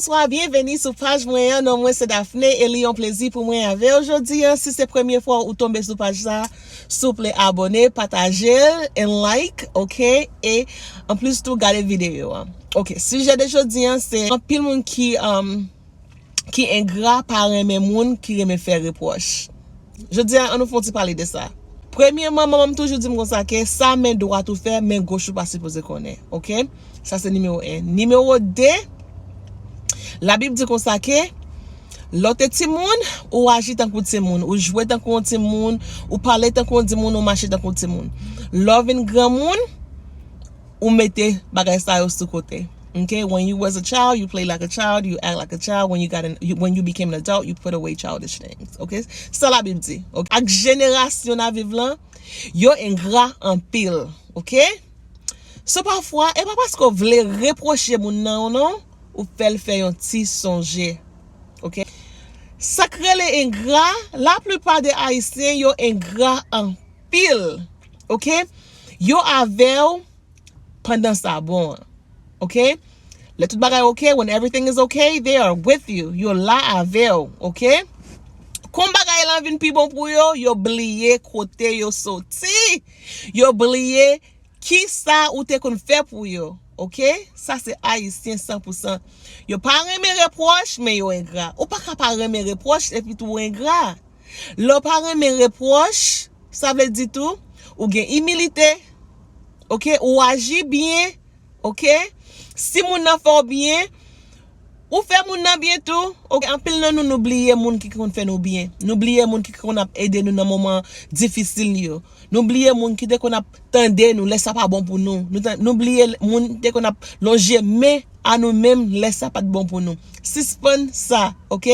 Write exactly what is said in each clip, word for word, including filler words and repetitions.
Bonswa, byenveni sou paj mwen an. Non mwen se Daphné e li yon plezi pou mwen avè w jodi an. Si se premye fwa ou tonbe sou paj sa, souple abòne, pataje l, and like, ok? E anplis tou, gade videyo an. Ok, sijè de jodi an se anpil moun ki, um, ki engra, pa renmen moun ki renmen fè repwòch. Jodi a, ann nou fè yon ti pale de sa. Premyèman, manman m toujou di m konsa ke sa men dwat ou fè, men goch ou pa sipoze konnen. Ok? Sa se nimewo en. Nimewo de, Labib di konsa ke lè w te timoun, ou aji tankou timoun, ou jwe tankou yon timoun, ou pale tankou yon timoun, ou mache tankou yon timoun. Lè w vin granmoun, ou mete bagay sa yo sou kote. Ok? When you was a child, you play like a child, you act like a child. When you got an, you, when you became an adult, you put away childish things. Ok? Sa Labib di. Ok? Ak jenerasyon n ap viv lan, yo engra anpil. Ok? So pafwa, e pa paske w vle repwoche moun nan, non, ou fè l fè yon ti sonje. Ok? Sa k rele engra, laplipa de Ayisyen, yo engra anpil. Ok? Yo avè w pandan sa bon an. Ok? Lè tout bagay ok, when everything is ok, they are with you. Yo la avè w, ok? Kon bagay lan vin pi bon pou yo, yo bliye kote yo soti. Yo bliye kisa ou te konn fè pou yo, ok? Sa se Ayisyen san pou san. Yo pa renmen repwòch, men yo engra. Ou pa ka pa renmen repwòch epi tou w engra. Lè w pa renmen repwòch, sa vle di tou, ou gen imilite, ok? Ou aji byen, ok? Si moun nan fè w byen, ou fè moun nan byen tou, ok? Anpil nan nou, nou bliye moun ki konn fè nou byen. Nou bliye moun ki konn ap ede nou nan moman difisil yo. Nou bliye moun ki te konn ap tande nou lè sa pa bon pou nou. Nou tan-, nou bliye moun ki te konn ap lonje men a nou menm lè sa pa t bon pou nou. Sispann sa, ok?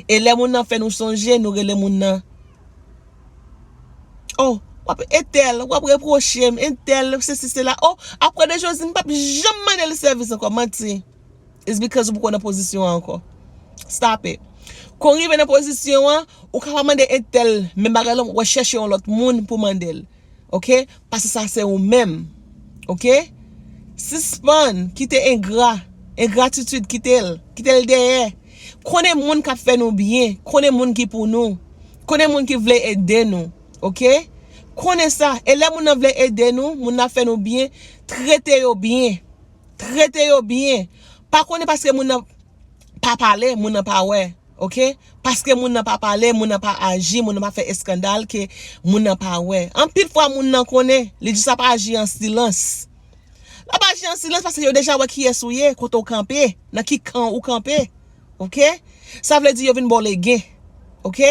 E lè moun nan fè nou sonje, nou rele moun nan. Oh, w ap entèl, w ap repwoche m, entèl, sesi, sela. Oh, apre de jou, w di, "M p ap janm mande l sèvis ankò." Manti. It's because ou poko nan pozisyon an ankò. Stop it. Kon rive nan pozisyon an, ou ka pa mande entèl menm bagay lan, w chèche yon lòt moun pou mande l. Ok? Paske sa se ou menm. Ok? Sispann, kite engra, engratitid, kite l, kite l dèyè. Konnen moun k ap fè nou byen, konnen moun ki pou nou, konnen moun ki vle ede nou. Ok? Konnen sa, e lè moun nan vle ede nou, moun nan fè nou byen, trete yo byen. Trete yo byen. Pa konnen paske moun nan pa pale, moun nan pa wè. Ok? Paske moun nan pa pale, moun nan pa aji, moun nan pa fè eskandal ke moun nan pa wè. Anpil fwa moun nan konnen, li jis ap aji an silans. L ap aji an silans paske yo deja wè kiyès ou ye, kote w kanpe, nan ki kan ou kanpe. Ok? Sa vle di yo vin ba w legen. Ok?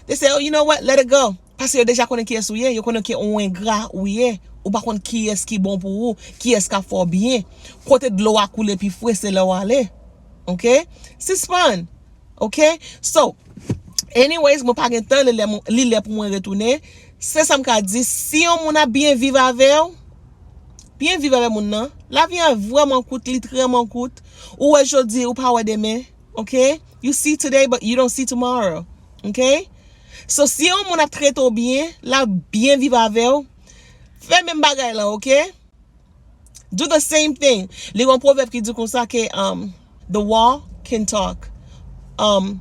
They say, "Oh, you know what? Let it go." Paske yo deja konnen kiyès ou ye, yo konnen ke ou engra ou ye. Ou pa konn kiyès ki bon pou ou, kiyès k ap fè w byen. Kote dlo a koule pi fre, se la w ale. Ok? Sispann. Ok? So, anyways, mwen pa gen tan, li lè, li lè pou mwen retounen. Se sa m ka di, si yon moun ap byen viv avè w, byen viv avè moun nan. Lavi an vrèman kout, li trèman kout. Ou wè jodi, ou pa wè demen. Ok? You see today, but you don't see tomorrow. Ok? So, si yon moun ap trete w byen, l ap byen viv avè w, fè menm bagay lan, ok? Do the same thing. Li gen yon pwovèb ki di konsa ke, um, the wall can talk. Um,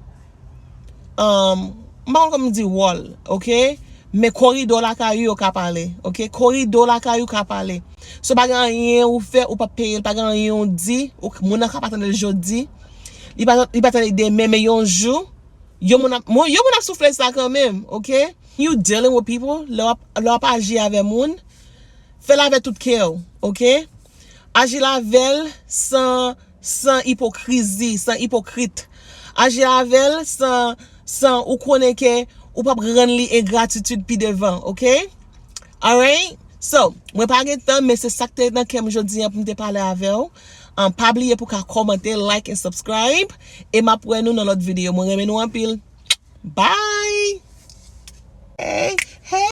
um, m pa konn kòman di wall, ok? Men koridò lakay ou yo ka pale, ok? Koridò lakay ou ka pale. So, pa gen anyen ou fè, ou p ap peye l, pa gen anyen ou di, ou, moun nan ka pa tande l jodi. Li pa, li pa tande demen, men yon jou, yon moun ap, moun, yon moun ap soufle sa kanmenm, ok? You dealing with people, lè w ap, lè w ap aji avè moun, fè l avè tout kè w, ok? Aji l avè l san, san ipokrizi, san ipokrit. Aji l avè l san, san ou konnen ke ou p ap rann li engratitid pi devan, ok? Alright? So, mwen pa gen tan, men se sa k te nan kè m jodi an pou m te pale avè w. Um, pa bliye pou w ka kòmante, like and subscribe. E m ap wè nou nan lòt videyo. Mwen renmen nou anpil. Bye! Hey,